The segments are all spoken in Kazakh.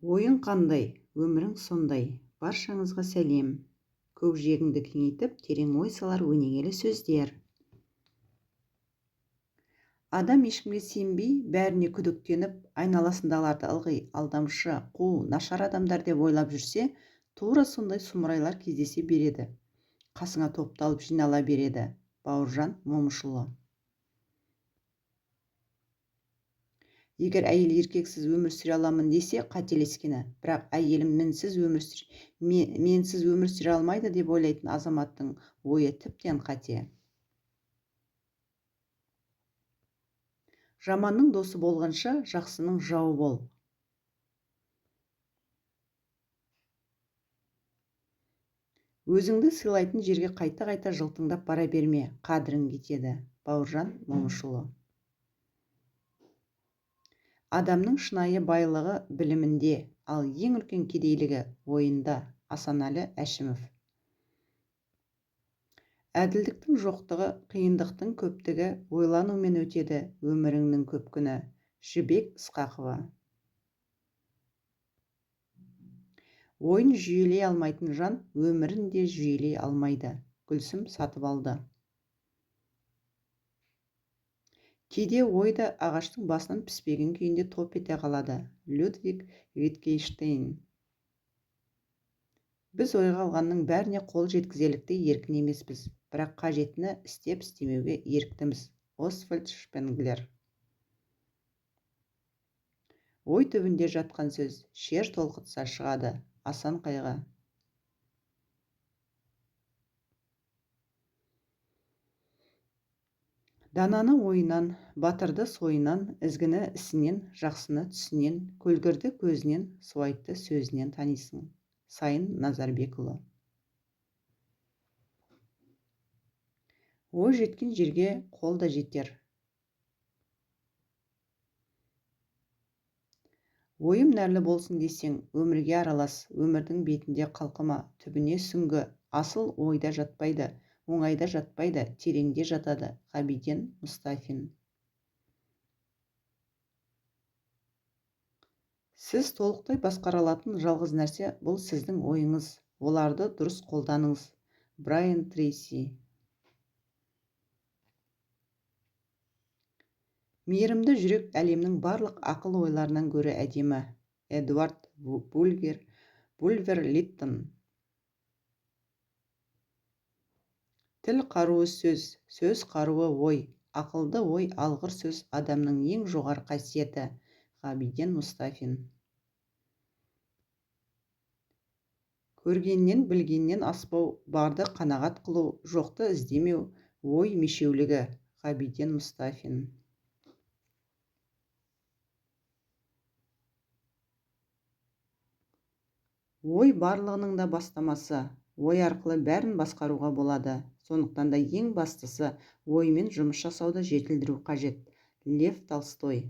Ойың қандай, өмірің сондай. Баршаңызға сәлем. Көкжиегіңді кеңейтіп, терең ой салар өнегелі сөздер. Адам ешкімге сенбей, бәріне күдіктеніп, айналасындағыларды ылғи алдамшы, қу, нашар адамдар деп ойлап жүрсе, тура сондай сұмырайлар кездесе береді. Қасыңа топталып жинала береді. Бауыржан Момышұлы. Егер әйел еркексіз өмір сүре аламын десе, қателескені. Бірақ әйелім менсіз өмір сүре алмайды деп ойлайтын азаматтың ойы тіптен қате. Жаманның досы болғанша, жақсының жауы бол. Өзіңді сыйлайтын жерге қайта-қайта жылтыңдап бара берме, қадірің кетеді. Бауыржан Момышұлы. Адамның шынайы байлығы білімінде, ал ең үлкен кедейлігі ойында. Асанәлі Әшімов. Әділдіктің жоқтығы, қиындықтың көптігі, ойланумен өтеді өміріңнің көп күні. Жібек Ысқақова. Ойын жүйелей алмайтын жан өмірін де жүйелей алмайды. Гүлсім Сатыбалды. Кейде ой да ағаштың басынан піспеген күйінде топ ете қалады. Людвиг Витгенштейн. Біз ойға алғанның бәріне қол жеткізерліктей еркін емеспіз, бірақ қажеттіні істеп істемеуге еріктіміз. Освальд Шпенглер. Ой түбінде жатқан сөз шер толқытса шығады. Асан Қайғы. Дананы ойынан, батырды сойынан, ізгіні ісінен, жақсыны түсінен, көлгірді көзінен, суайтты сөзінен танисың. Сайын Назарбекұлы. Ой жеткен жерге қол да жетер. Ойым нәрлі болсын десең, өмірге аралас, өмірдің бетінде қалқыма, түбіне сүңгі, асыл ойда жатпайды, оңайда жатпайды, тереңде жатады. Ғабиден Мұстафин. Сіз толықтай басқара алатын жалғыз нәрсе бұл сіздің ойыңыз. Оларды дұрыс қолданыңыз. Брайан Трейси. Мейірімді жүрек әлемнің барлық ақыл ойларынан гөрі әдемі. Эдуард Бульвер Литтон. Тіл қаруы сөз, сөз қаруы ой. Ақылды ой, алғыр сөз адамның ең жоғары қасиеті. Ғабиден Мұстафин. Көргеннен, білгеннен аспау, барды қанағат қылу, жоқты іздемеу, ой мешеулігі. Ғабиден Мұстафин. Ой барлығының да бастамасы. Ой арқылы бәрін басқаруға болады. Сондықтан да ең бастысы оймен жұмыс жасауды жетілдіру қажет. Лев Толстой.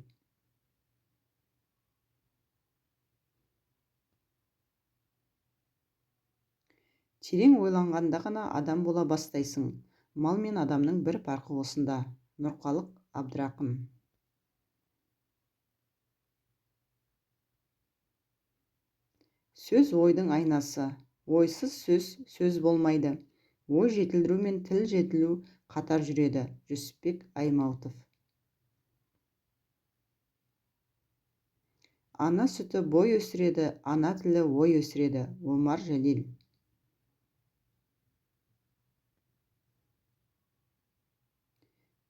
Терең ойланғанда ғана адам бола бастайсың. Мал мен адамның бір парқы осында. Нұрқалық Абдрақым. Сөз ойдың айнасы. Ойсыз сөз сөз болмайды. Ой жетілдіру мен тіл жетілу қатар жүреді. Жүсіпбек Аймауытов. Ана сүті бой өсіреді, ана тілі ой өсіреді. Омар Жәлел.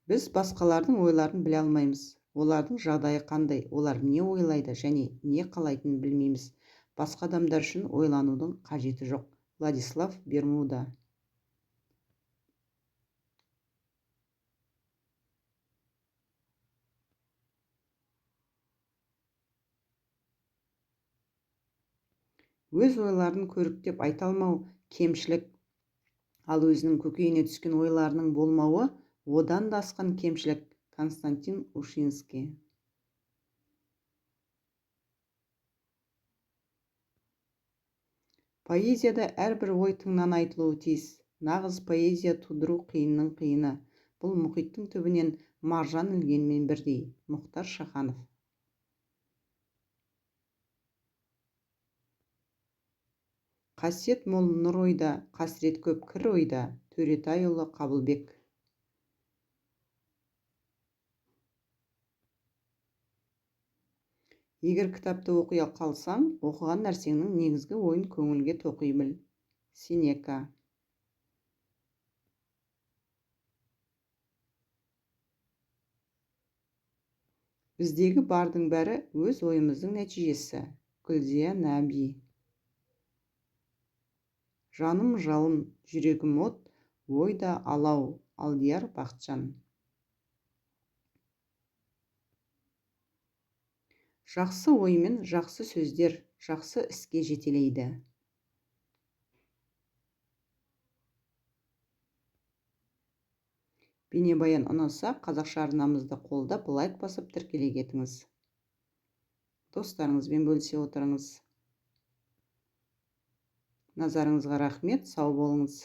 Біз басқалардың ойларын біле алмаймыз. Олардың жағдайы қандай, олар не ойлайды және не қалайтынын білмейміз. Басқа адамдар үшін ойланудың қажеті жоқ. Владислав Бермуда. Өз ойларын көріктеп айта алмау кемшілік, ал өзінің көкейіне түскен ойларының болмауы одан да асқан кемшілік. Константин Ушинский. Поэзияда әрбір ой тыңнан айтылуы тиіс. Нағыз поэзия тудыру қиынның қиыны. Бұл мұхиттың түбінен маржан ілгенмен бірдей. Мұхтар Шаханов. Қасиет мол нұр ойда, қасірет көп кір ойда. Төретайұлы Қабылбек. Егер кітапты оқи қалсаң, оқыған нәрсеңнің негізгі ойын көңілге тоқи біл. Сенека. Біздегі бардың бәрі өз ойымыздың нәтижесі. Гүлзия Нәби. Жаным жалын, жүрегім от, ой да алау. Алдияр Бақытжан. Жақсы ой мен жақсы сөздер жақсы іске жетелейді. Бейнебаян ұнаса, қазақша арнамызды қолдап, лайк басып тіркеле кетіңіз. Достарыңызбен бөлісе отырыңыз. Назарыңызға рахмет, сау болыңыз.